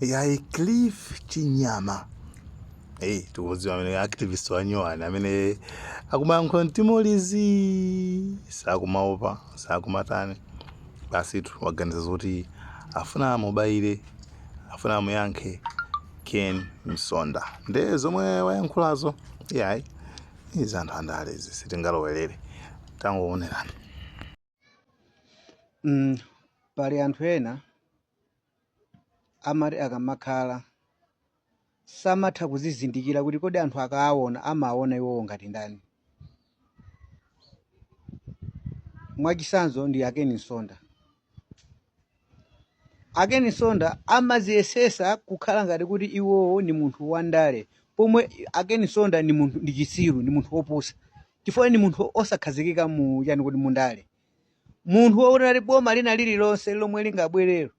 Yayi, Cliff Chinyama. Hey, tikudziwa amene activist wanyowani amene akumayankhula mtima ulizi, sakumaopa, sakumatani, basitu waganiza zoti afuna amubayire, afuna amuyankhe Ken Msonda. Nde zomwe wayankhulazo, yayi, izi anthu andale izi sitingalowerere, tangoonerani. Pali anthu ena amati akamakhala samatha kuzizindikira kuti kodi anthu akawaona amawaona iwowo ngati ndani. Mwachitsanzo ndi a Ken Msonda. A Ken Msonda amaziyesesa kukhala ngati kuti iwowo ni munthu wandale, pomwe a Ken Msonda ni munthu, ndi chitsiru, ni munthu wopusa, chifukwa ni munthu osakhazikika mu chani kuti mundale. Munthu wokuti boma lina lililonse lomwe lingabwerero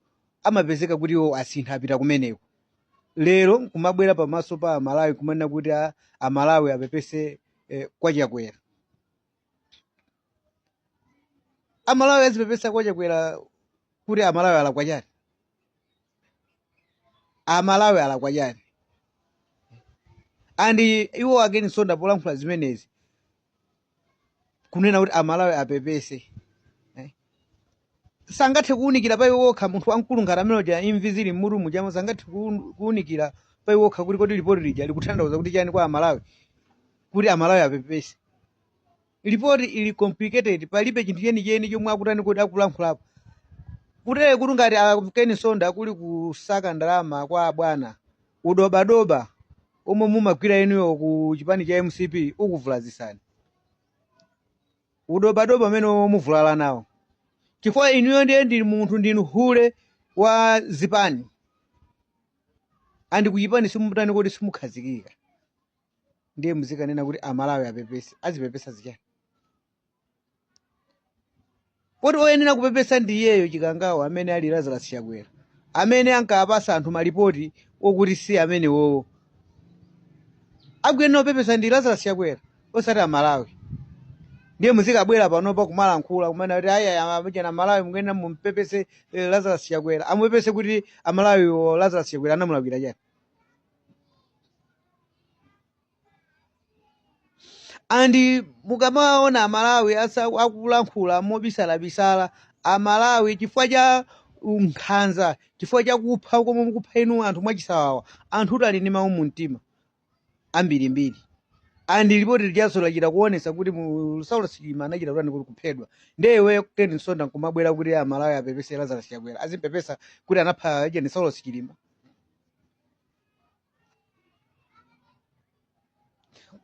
amapezeka kuti iwo asintha, apita kumeneko. Lero nkumabwera pamaso pa Amalawi kumanena kuti Amalawi apepese kwa Chakwera. Amalawi azipepesa kwa Chakwera kuti Amalawi alakwa chani? Amalawi alakwa chani? And iwo a Ken Msonda polankhula zimenezi kunena kuti Amalawi apepese, Sangathe kuwunikira pa iwo okha. Munthu wamkulu ngati amene uja, imvi zili mmutu mujamo, sangathe kuwunikira pa iwo okha kuti kodi lipoti lija likutanthauza kuti chani kwa Amalawi kuti Amalawi apepese? Lipoti ili complicated, palibe chinthu chenicheni chomwe akutani kuti akulankhulapo. Kutere kuti ngati a Ken Msonda kuli kusaka ndalama kwa abwana, udobadoba omwe mumagwira inuyo ku chipani cha MCP ukuvulazisani. Udobadoba umene muvulala nawo, chifukwa inuyo ndiye ndi munthu, ndinu hule wa zipani, and kuchipani simutani kuti simukhazikika. Ndiye muzikanena kuti Amalawi apepese, azipepesa zichani? Poti oyenera kupepesa ndi iyeyo Chikangawa, amene ali Lazarus Chakwera, amene ankapasa anthu malipoti okuti si amenewowo. Akuyenera kupepesa ndi Lazarus Chakwera, osati Amalawi. Ndiye muzikabwera panopa kumalankhula kumene kuti ayi, amachana Amalawi mukuyenera mumpepese Lazarus Chakwera. Amupepese kuti Amalawiwo Lazarus Chakwera anamulakwira chani? And mukamaona Amalawi akulankhula mobisalabisala, Amalawi chifukwa cha nkhanza, chifukwa cha kupha komwe mukupha inu anthu mwachisawawa, anthu ali ndi mawu mumtima ambirimbiri. And lipoti lijaso lachita kuonesa kuti mu Saulos Chilima anachita kutani kuti kuphedwa. Ndiye iwe Ken Msonda nkumabwera kuti Amalawi apepese Lazarus Chakwera, azimpepesa kuti anapha ejeni Saulos Chilima?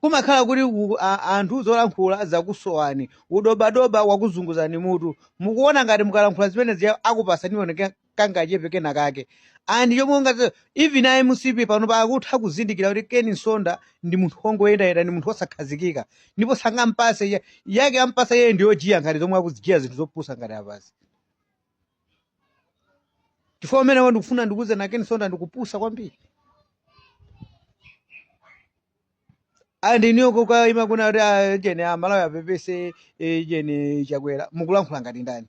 Kumakhala kuti anthu zolankhula zakusowani, udobadoba wakuzunguzani mutu, mukuona ngati mukalankhula zimene zija akupasani oneke kangachepe kena kake. And chomwe ungati even a MCP pano pakutha kuzindikira kuti Ken Msonda ndi munthu wongoyendayenda, ndi munthu wosakhazikika, ndipo sangampase yake, ampasa yeye ndiyojiya ngati zomwe akuzijiya, zinthu zopusa ngati apazi. Chifukwa umenewo ndikufuna ndikuuze na Ken Msonda, ndikupusa kwambiri. And inuyo kukaima kuna kuti jeni Amalawi apepese jeni Chakwera, mukulankhula ngati ndani?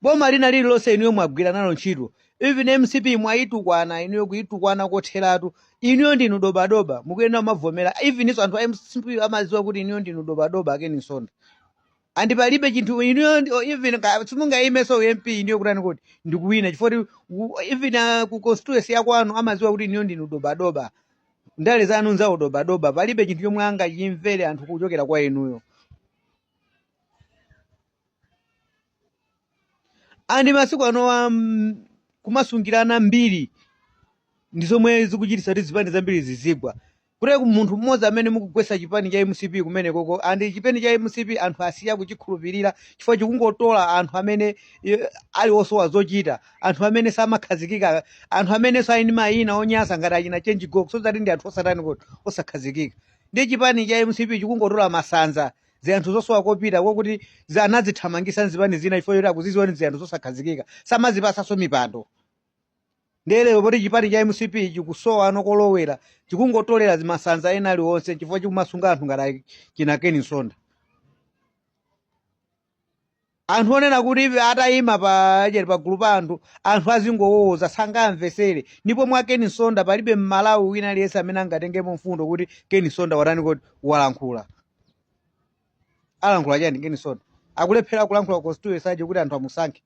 Boma lina lililonse inuyo mwagwira nalo ntchito. Even MCP mwayitukwana inuyo, kuyitukwana kotheratu. Inuyo ndinu dobadoba, mukuyenera kumavomera. Even iso anthu a MCP amadziwa kuti inuyo ndinu dobadoba, a Ken Msonda, and palibe chinthu inuyo even simungayimenso MP inuyo kutani kuti ndikuwina, chifukwa kuti even ku constituency yakwanu amadziwa kuti inuyo ndinu dobadoba, ndale zanu nzaudobadoba, palibe chinthu chomwe angachimvere anthu kuchokera kwa inuyo. And masiku anowa kumasungirana mbiri ndi zomwe zikuchititsa kuti zipani zambiri zizigwa. Kuti munthu mmodzi amene mukugwetsa chipani cha MCP kumene koko, and chipani cha MCP anthu asiya kuchikhulupirira chifukwa chikungotola anthu amene ali osowa zochita, anthu amene samakhazikika, anthu amene ali ndi mayina onyasa ngati achina Change Go, so that ndi anthu osatani kuti osakhazikika. Ndi chipani cha MCP chikungotola masanza, zinthu zosowa kopita, kokuti anazithamangisa nzipani zina chifukwa choti akuziziwa ndi zinthu zosakhazikika, samazipasanso mipando. Ndiye lero poti chipani cha MCP chikusowa ano kolowera, chikungotolera zimasanza ena aliwonse chifukwa chikumasunga anthu ngati china Ken Msonda. Anthu onena kuti atayima pa cheri pagulu pa anthu, anthu azingowowoza, sangamvesere. Ndipo mwa Ken Msonda palibe Mmalawi wina aliyense amene angatengemo mfundo kuti Ken Msonda watani kodi walankhula. Alankhula chani Ken Msonda? Akulephera kulankhula constituency aje kuti anthu amusankhe.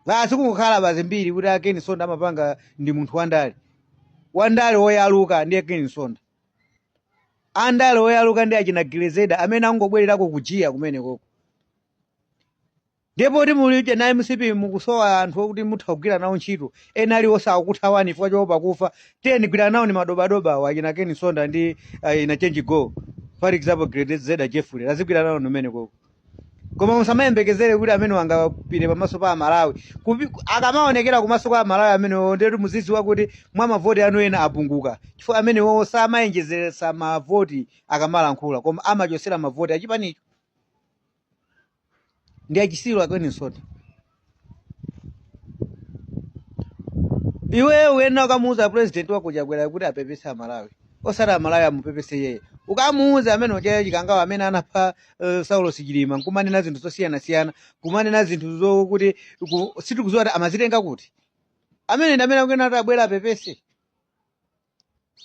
Basi kungokhala basi mbiri kuti a Ken Msonda amapanga ndi munthu wandale. Wandale woyaluka ndiye Ken Msonda. Andale oyaluka ndi achina Grezeda amene angobwererako kujiya kumene koko. Ndipo kuti muli uje na MCP mukusowa anthu okuti mutha kugwira nawo ntchito, ena ali osakuthawani chifukwa choopa kufa. Tiyeni gwira nawo ni madobadoba awo achina Ken Msonda ndi ina Change Go. For example Grezeda Jeffrey azigwira nawo kumene koko. Koma musamayembekezere kuti amene angapite pamaso pa Amalawi. Akamaonekera kumaso kwa Amalawi amenewo ndiye kuti muzidziwa kuti mwa mavoti anu ena apunguka. Chifukwa amenewo samayenjezeretsa mavoti akamalankhula, koma amachosera mavoti achipanicho. Ndi achisiru a Ken Msonda. Iwe uyenera ukamuuza president wako Chakwera kuti apepese Amalawi, osati Amalawi amupepese iyeyo. Ukamuuza amene uja Chikangawa amene anapha Saulos Chilima nkumanena zinthu zosiyanasiyana, kumanena zinthu zokuti sitikudziwa kuti amazitenga kuti. Amene ndi amene akuyenera kuti abwere apepese.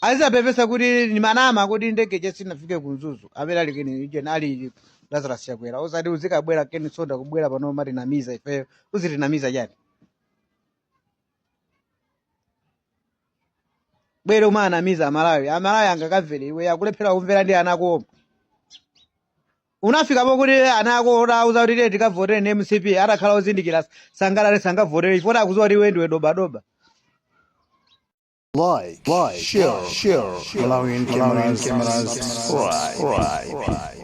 Azapepesa kuti ni manama kuti ndege ija sinafike ku Mzuzu amene ali keni ije ali Lazarus Chakwera osati uzikabwera Ken Msonda kubwera pano matinamiza ifeyo uzitinamiza chani bwere umanamiza Amalawi. Amalawi angakamvere iwe akulephera kumvera ndi ana ako omwe unafika pokuti ana ako utauza kuti tiye tikavotere ndi MCP atakhala ozindikira sangalale sangavotere chifukwa akudziwa kuti iwe ndiwe dobadoba. Like, share, Malawian cameras, subscribe.